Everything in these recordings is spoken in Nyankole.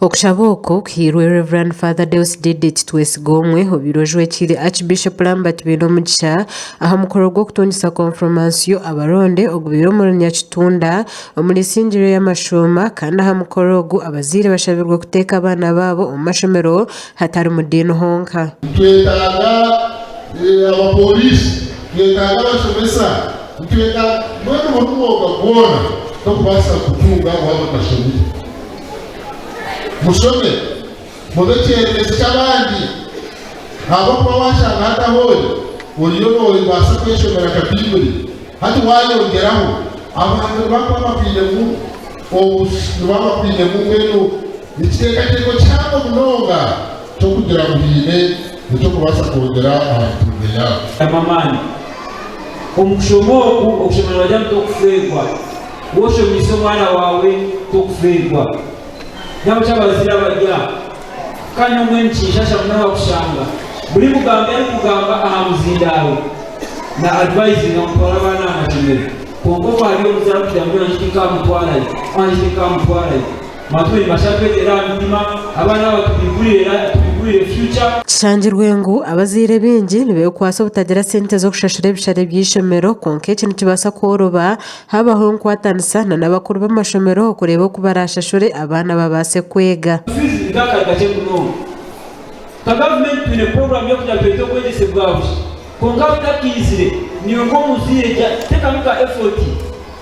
Okushaba oku kuhairwe Rev. Father Deusdedit Twesigomwe obaire ojwekiire Archbishop Lambert Bainomugisha aha mukoro gw'okutungisa konforomansiyo abaronde ogubaire omuri Nyakitunda omuri Isingiro ey'amashuuma kandi aha mukoro ogu abazaire bashabirwe kuteeka abaana baabo omu mashomero hatari mu diini honka. Nitwetaaga abapooriisi, nitwetaaga abashomesa, nitwetaaga mbwenu buri mwoga gwona tokubaasa kugutunga waaba otashomire. Mushome, mube ekyererezi ky'abandi ahabw'okuba waashanga hati ahu ori, oriyo noobaasa kweshomera nka Baibuli. Hati waayongyeraho, abantu nibakuba bakwinemu obu, nibaba bakwinemu mbwenu ekiteekateeko kihango munonga ky'okugira ngu haine eky'okubaasa kwongyera aha mituurire yaabo. Tamu amaani. Omu kushoma oku, okushoma nibagira ngu tokufeerwa. Woshomeise omwana waawe tokufeerwa. N'ahabwekyo abazaire abari aha, kandi obumwe nikinshasha munonga kushanga buri mugambi arikugamba aha muzindaaro na advisinga ngu mutware abaana aha mashomero kwonka obwo hariyo omuzaire arikugira ngu nangye tinkamutwarayo, nangye tinkamutwarayo. Abantu nibashaba tweteere aha mitima, abaana aba tubigurire tubigurire future. Kishangirwe ngu abazaire baingi nibekwatsa obutagira sente z'okushashura ebishare by'eishomero kwonka eki nikibaasa kworoba Habaho enkwatanisa na n'abakuru b'amashomero okureeba oku baraashashure abaana babaase kwega. Fees nikakari kakye munonga. Nka gavumenti twine program yokugira ngu twete obwegyese bwa busha kwonka butakaizire niiwe nk'omuzaire gya tekamu ka effort.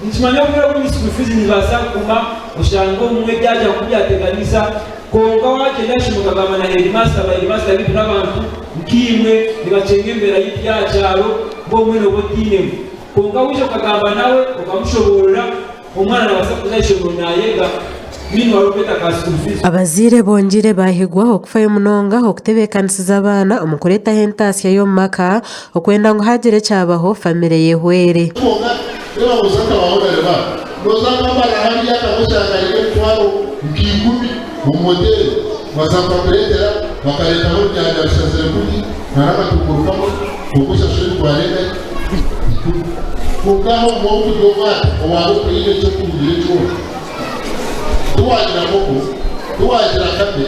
Nitumanya obwire obundi school fees nizibaasa kuguma oshange obumwe byagira nkoku byateganisa kwonka wagyenda ahishomero okagamba na headmaster, ba headmaster beitu n'abantu nkaimwe nibakyenga embeera yeitu y'aha kyaro mbwenu nooba otiinemu. Kwonka waija okagamba nawe okamushoboorora, omwana naabaasa kuza aha ishomero naayega, meanwhile orikweta ka school fees. Abazaire bongyeire baahigwa okufayo munonga okutebeekanisiza abaana omu kureetaho entaasya y'omu maka okwenda ngu haagira ekyabaho famire yehwere. Kwonka reeba ngu osanga baho na reeba nosanga amara hariya akaba oshanga aine emitwaro nka ikumi omu hoteeri baza bakakureetera bakareetaho orunyanya rushazire kubi nari akatunguru kamwe kwonka oshashure emitwaro engahi? Ikumi. Kwonka aho obu orikugira obwato owaaba otaine eky'okuhungira ekyona. Tiwagira nkoko, tiwagira kame,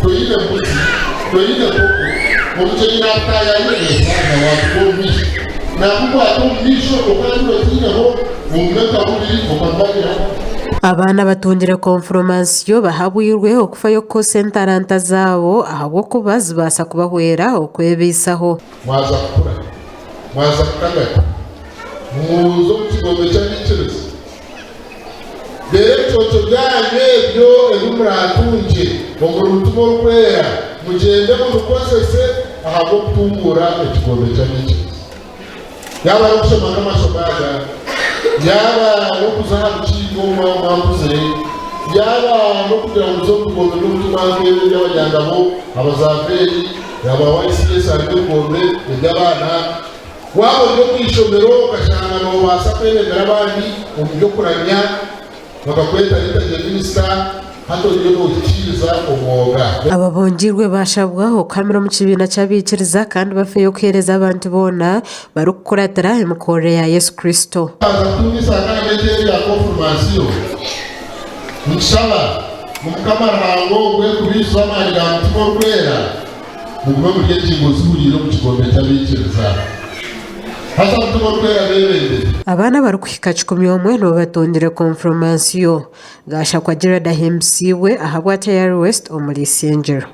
toine mbuzi, toine nkoko, omugyenyi naakutaayaayira esaana waatuka omu maisho. Naakukwata omu maisho okaba otaineho obume nka bubiri okamubagiraho. Abaana abatungire konforomansiyo bahabwirwe okufayo kukozesa entaranta zaabo ahabw'okuba zibaasa kubahwera okwebaisaho. Mwaza kukura, mwaza kukagata, muze omu kigombe ky'abaikiriza. Reero ebiconco byanyu ebyo ebi muraatungye omuri Mutima Orikwera, mugyende mubikozese ahabw'okutunguura ekigombe ky'abaikiriza. Yaaba arikushoma nk'amashomo aga, yaaba n'okuza aha rukiiko mwaba mwakuzire, yaaba n'okugira ngu muze omu bigombe by'obutumwa nk'ebi eby'abanyangabo, abazaveeri, aba YCS harimu ebigombe eby'abaana. Waaba ori omu ishomero okashanga noobaasa kwebembera abandi omu by'okuramya, bakakweta liturgy minister, hati oriyo noohikiiriza omwoga. Ababungirwe baashabwa okuhamira omu kibiina ky'abaikiriza kandi bafeyo kuheereza abantu boona barikukuratira emikorere ya Yesu Kristo. Twaza kutunga esakaramente erya konfirmansiyo, nitushaba ngu Mukama Ruhanga ogwe kubaijura amaani ga Mutima Orikwera, Mugume muri engingo zihuriire omu kigombe ky'abaikiriza. Haza Mutima Orikwera abeebembere. Abaana abarikuhika 101 nibo batungire konforomansiyo. Gashakwa Gerald ahimbisiibwe ahabwa Tayari West omuri Isingiro.